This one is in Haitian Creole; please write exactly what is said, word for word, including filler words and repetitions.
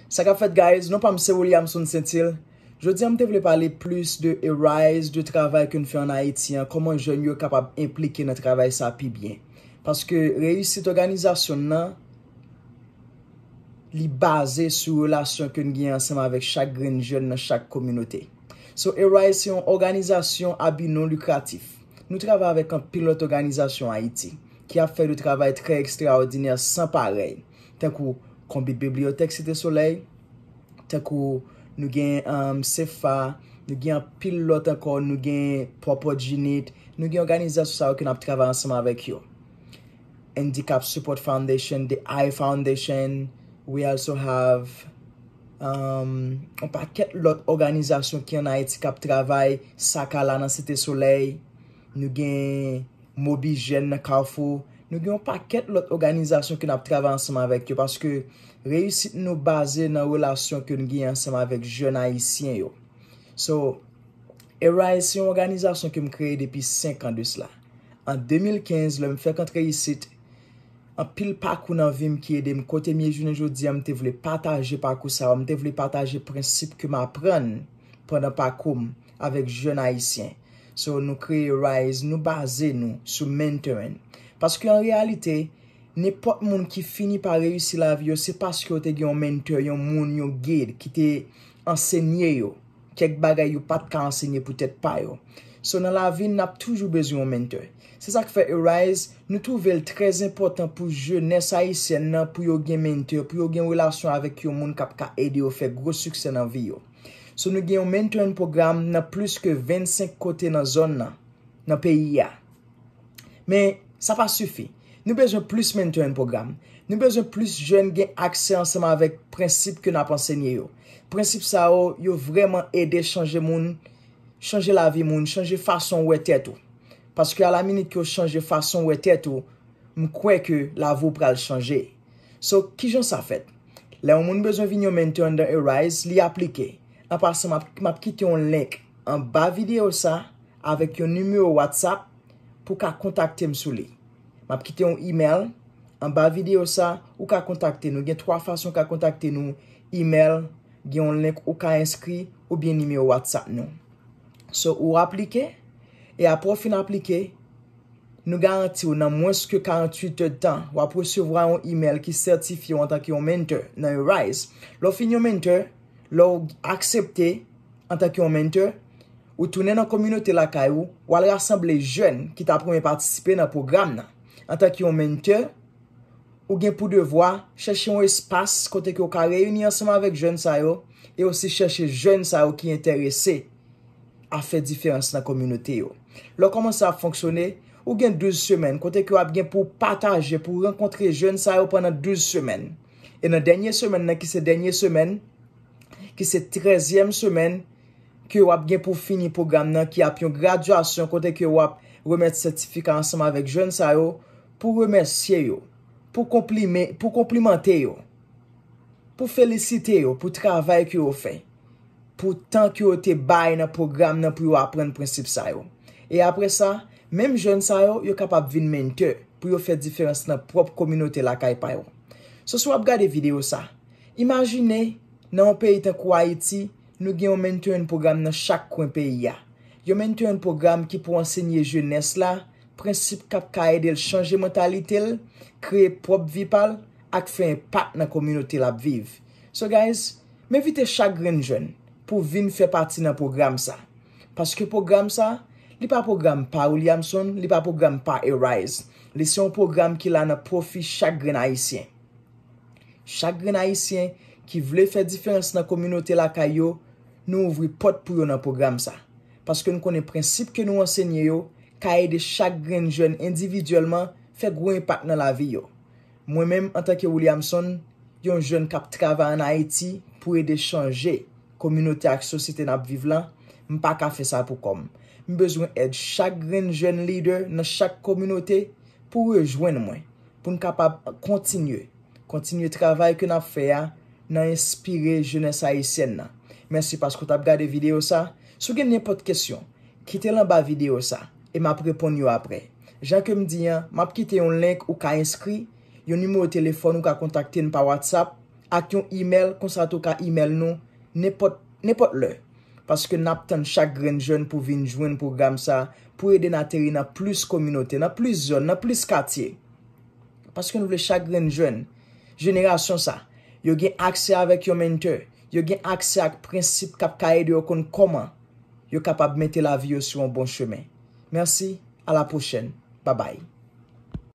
Sa k ap fèt, guys? Non pa m se Williamson Saintil. Jodi a, m te vle pale plis de Arise, de travay ke n fè ann Ayiti an, kòman jèn yo kapab enplike nan travay sa pi byen. Paske reyisit òganizasyon n nan, li baze sou relasyon ke n gen ansanm avèk chak grenn jèn nan chak kominote. So, Arise se yon òganizasyon a bi non likratif. Nou travay avèk anpil lòt òganizasyon Ayiti ki ap fè de travay trè ekstraòdinè san parèy, tankou Konbit Bibliyotèk Site Solèy, tankou nou gen um, Sefa, nou gen anpil lòt ankò, nou gen Pawpaw Unit, nou gen òganizasyon sa yo ke n ap travay ansanm avèk yo. Handicap Support Foundation, The Eye Foundation, we also have um, yon pakèt lòt òganizasyon ki ann Ayiti k ap travay, Sakala nan Site Solèy, nou gen Mobi Jèn nan Kafou, nou gen yon pakèt lòt òganizasyon ke n ap travay ansanm avèk yo, paske reyisit nou baze nan relasyon ke n gen ansanm avèk jèn ayisyen yo. So, Arise se yon òganizasyon ke m kreye depi senk an de sila. An de mil kenz, lè m fèk antre isit, anpil pakou nan vi m ki ede m kote m ye jounen jodi a, m te vle pataje pakou sa yo, m te vle pataje prensip ke m aprann pandan pakou m avèk jèn ayisyen. So, nou kreye Arise, nou baze nou sou mentoring. Paske an reyalite, nenpòt moun ki fini pa reyisi lavi yo, se paske yo te gen yon mentor, yon moun, yon gid ki te ansenye yo kèk bagay yo pa t ka ansenye pou tèt pa yo. So, nan lavi, n ap toujou bezwen yon mentor. Se sa k fè Arise, nou twouve l trè enpòtan pou jenès ayisyèn nan, pou yo gen mentor, pou yo gen relasyon avèk yon moun k ap ka ede yo fè gwo siksè nan vi yo. So, nou gen yon mentoring pwogram nan plis ke vennsenk kote nan zòn nan, nan peyi a. Men, sa pa sifi. Nou bezwen plis mentoring pwogram. Nou bezwen plis jèn gen aksè ansanm avèk prensip ke n ap ansenye yo. Prensip sa yo, yo vrèman ede chanje moun, chanje lavi moun, chanje fason w wè tèt ou. Paske alaminit ke w chanje fason w wè tèt ou, m kwè ke lavi w pral chanje. So, kijan sa fèt? Lè yon moun bezwen vin yon mentor anndan Arise, li aplike. An pasan, m ap, m ap kite yon link anba videyo sa avèk yon nimewo WhatsApp pou w ka kontakte m sou li. M ap kite yon email anba videyo sa, ou ka kontakte nou. Gen twa fason w ka kontakte nou. Email, gen yon link ou ka enskri, oubyen nimewo WhatsApp nou. So, ou aplike, e apre w fin aplike, nou garanti w nan mwens ke karanntuit èdtan, w ap resevwa yon email ki sètifye w antanke yon mentor nan Arise. Lè w fin yon mentor, lè w aksepte antanke yon mentor, ou tounen nan kominote lakay ou, w al rasanble jèn ki t ap renmen patisipe nan pwogram nan. Antanke yon mentor, ou gen pou devwa chèche yon espas kote ke w ka reyini ansanm avèk jèn sa yo, e osi chèche jèn sa yo ki enterese a fè diferans nan kominote yo. Lè w kòmanse ap fonksyone, ou gen douz semèn kote ke w ap gen pou w pataje, pou w rankontre jèn sa yo pandan douz semèn. E nan dènye semèn nan, ki se dènye semèn, ki se trèzyèm semèn, ke w ap gen pou w fini pwogram nan, ki ap yon gradyasyon kote ke w ap remèt sètifika ansanm avèk jèn sa yo, pou remèsye yo, pou konplime, pou konplimante yo, pou felisite yo pou travay ke yo fè, pou tan ke yo te bay nan pwogram nan pou yo aprann prensip sa yo. E apre sa, menm jèn sa yo, yo kapab vin mentor pou yo fè diferans nan pwòp kominote lakay pa yo. So, si w ap gade videyo sa, imajine, nan yon peyi tankou Ayiti, nou gen yon mentoring pwogram nan chak kwen peyi a. Yon mentoring pwogram ki pou ansenye jenès la prensip k ap ka ede l chanje mantalite l, kreye pwòp vi pa l, ak fè enpak nan kominote l ap viv. So, guys, m envite chak grenn jèn pou vin fè pati nan pwogram sa. Paske pwogram sa, li pa pwogram pa Williamson, li pa pwogram pa Arise. Li se yon pwogram ki la nan pwofi chak grenn ayisyen. Chak grenn ayisyen ki vle fè diferans nan kominote lakay yo, nou ouvri pòt pou yo nan pwogram sa. Paske n konnen prensip ke nou ansenye yo ka ede chak grenn jèn endividyèlman fè gwo enpak nan lavi yo. Mwen menm, antanke Williamson, yon jèn k ap travay ann Ayiti pou ede chanje kominote ak sosyete n ap viv lan, m pa ka fè sa pou kò m. M bezwen èd chak grenn jèn lidè nan chak kominote pou rejwenn mwen, pou n kapab kontinye, kontinye travay ke n ap fè a nan enspire jenès ayisyèn nan. Mèsi paske w t ap gade videyo sa. Si w gen nenpòt kesyon, kite l anba videyo sa, e m ap reponn yo apre. Jan ke m di an, m ap kite yon link ou ka enskri, yon nimewo telefòn ou ka kontakte n pa WhatsApp, ak yon email, konsa tou ka email nou nenpòt nenpòt lè. Paske n ap tann chak grenn jèn pou vin jwenn pwogram sa, pou ede n ateri nan plis kominote, nan plis zòn, nan plis katye. Paske nou vle chak grenn jèn, jenerasyon sa, yo gen aksè avèk yon mentor, yo gen aksè ak prensip k ap ka ede yo konn kòman yo kapab mete lavi yo sou yon bon chemen. Mèsi, a la pwochèn, babay.